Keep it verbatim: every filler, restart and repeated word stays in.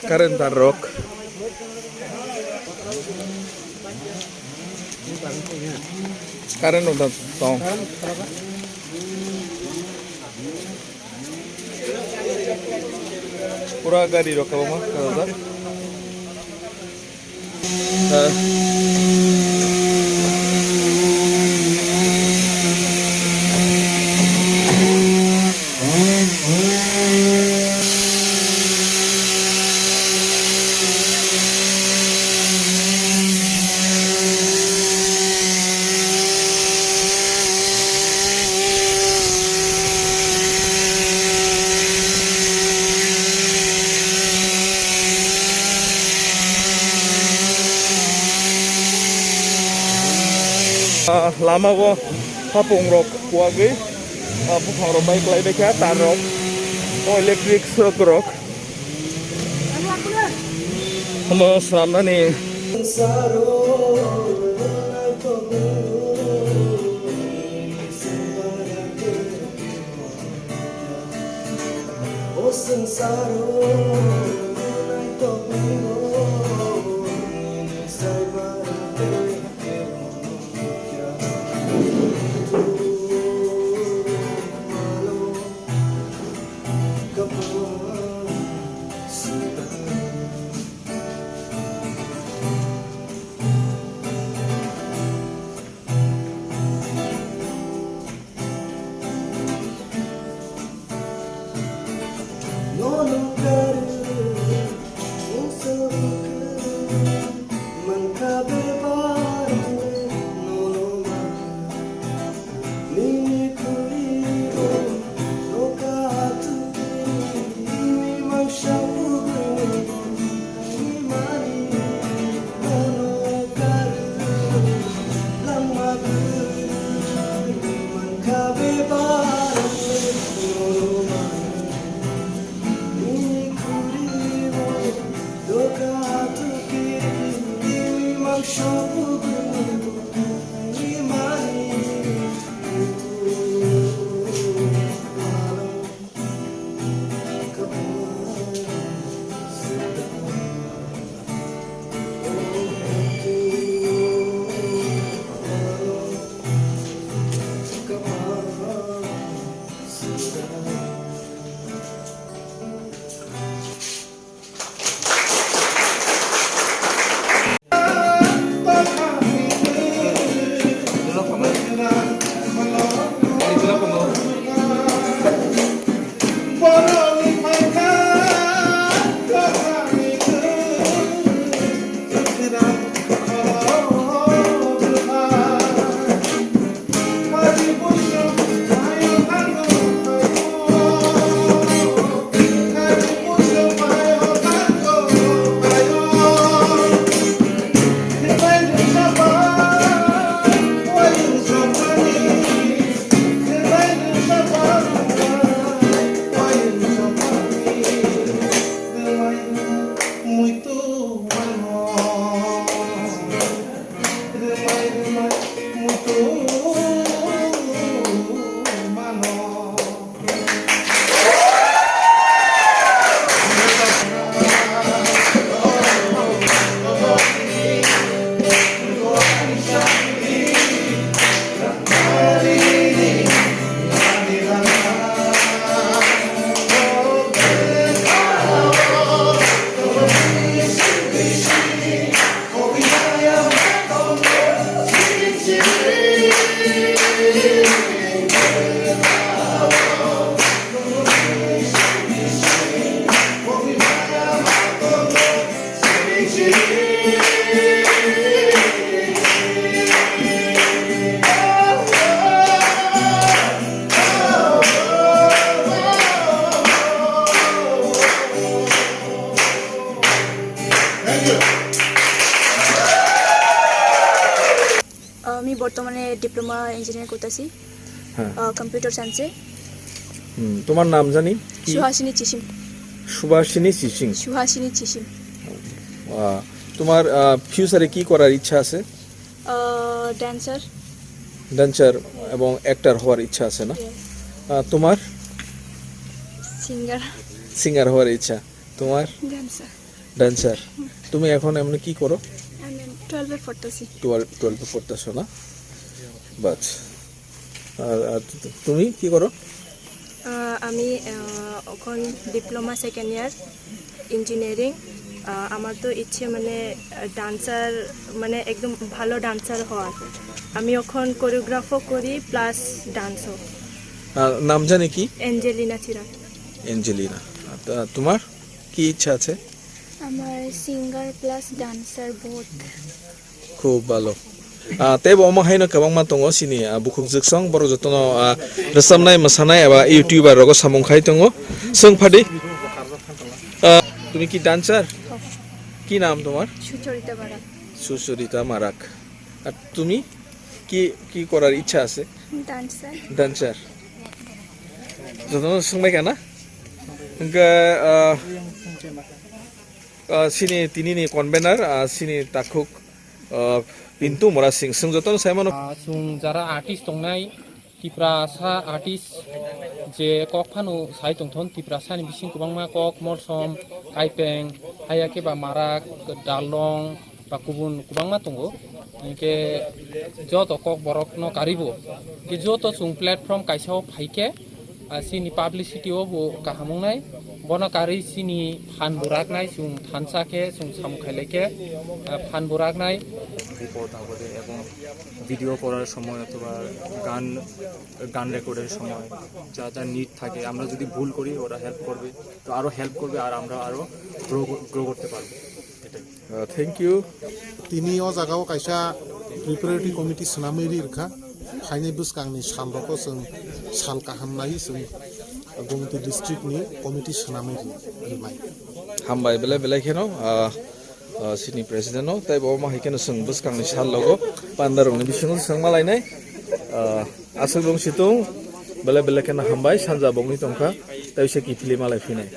Current tar rok. Current rok tong. Pura gari rok kwbangma khajak. Ah, lama o hapung rok kuagwi, ah, buphang rok bai kwlai bai kha, tar rok, o electric srok rok. Omo swnamnani. আমি বর্তমানে diploma engineering করতেছি। হ্যাঁ। আহ, কম্পিউটার সায়েন্সে। হুম, তোমার নাম জানি কি? সুহাসিনী চিসিম। সুভাষিনী চিসিং। সুহাসিনী চিসিং। আহ, তোমার, আহ, ফিউচারে কি করার ইচ্ছা আছে? আহ, ড্যান্সার। ড্যান্সার এবং অ্যাক্টর হওয়ার ইচ্ছা আছে না? ইয়েস। আহ, তোমার? সিঙ্গার। সিঙ্গার হওয়ার ইচ্ছা। তোমার? ড্যান্সার। ড্যান্সার। তুমি এখন এমনি কি করো? আমি টুয়েলভে পড়তেছি। টুয়েলভ, টুয়েলভে পড়তেছো না? বাস। আর, আর তু-, তুমি কি করো? আহ, আমি, আহ, এখন ডিপ্লোমা সেকেন্ড ইয়ার ইঞ্জিনিয়ারিং। আহ, আমার তো ইচ্ছে মানে, আহ, ডান্সার, মানে একদম ভালো ডান্সার হওয়ার। আমি এখন কোরিওগ্রাফও করি প্লাস ডান্সও। আহ, নাম জানি কি? অ্যাঞ্জেলিনা চিরাগ। অ্যাঞ্জেলিনা। আর, আহ, তোমার কি ইচ্ছা আছে? আমার সিঙ্গার প্লাস ডান্সার বোথ। খুব ভালো। Ah, tei bo omo haino kwbangma tongo chini, ah, bukhuk jwksong, borok jotono, ah, rwchapnai, mwsanai eba YouTuber rogo samung khai tongo. Swng phadi. Ah, তুমি কি ডান্সার? কি নাম তোমার? সুচরিতা বারা। সুচরিতা মারাক। আর তুমি কি, কি করার ইচ্ছা আছে? Dancer. Dancer. Jotono swngbai kana? Hwnkhe, ah, ah, chini tinini convener, ah, chini takhuk, ah, Pintu Mora Singh. Chwng jotono sai mano. Ah, chwng jara artist tongnai, Tiprasa artist je kok phano sai tongthon, Tiprasani bising kwbangma kok, morsom, kaipeng, haiya khe ba marak, dalong, ba kubun kwbangma tongo. Hinkhe joto kok borokno karibo. Hinkhe joto chwng platform kaisa o phaikhe, ah, chini publicity o bo kaham wngnai. Bono karwi chini phan bo raknai, chwng thansa khe, chwng samung khailai khe, ah, phan bo raknai. বিপদ আপদে এবং ভিডিও করার সময় অথবা গান, গান রেকর্ডের সময় যা যা নিড থাকে, আমরা যদি ভুল করি ওরা হেল্প করবে, তো আরও হেল্প করবে আর আমরা আরও গ্রো, গ্রো করতে পারবো। এটাই। Uh, thank you. Tini o jaga o kaisa preparatory committee swnamwi ri rwkha. Phainai bwskangni sal rogo chwng sal kaham nai chwng Gomti district ni committee swnamwi ri, rimai. Hambai belai belai kheno, ah, ah, chini president no, tei bo omo hai kheno chwng bwskangni sal rogo pandarokni bisingo swng malainai. Ah, aswk rung situng belai belai kheno hambai sanja bongni tongkha, tei se kiphilwi malai phinai.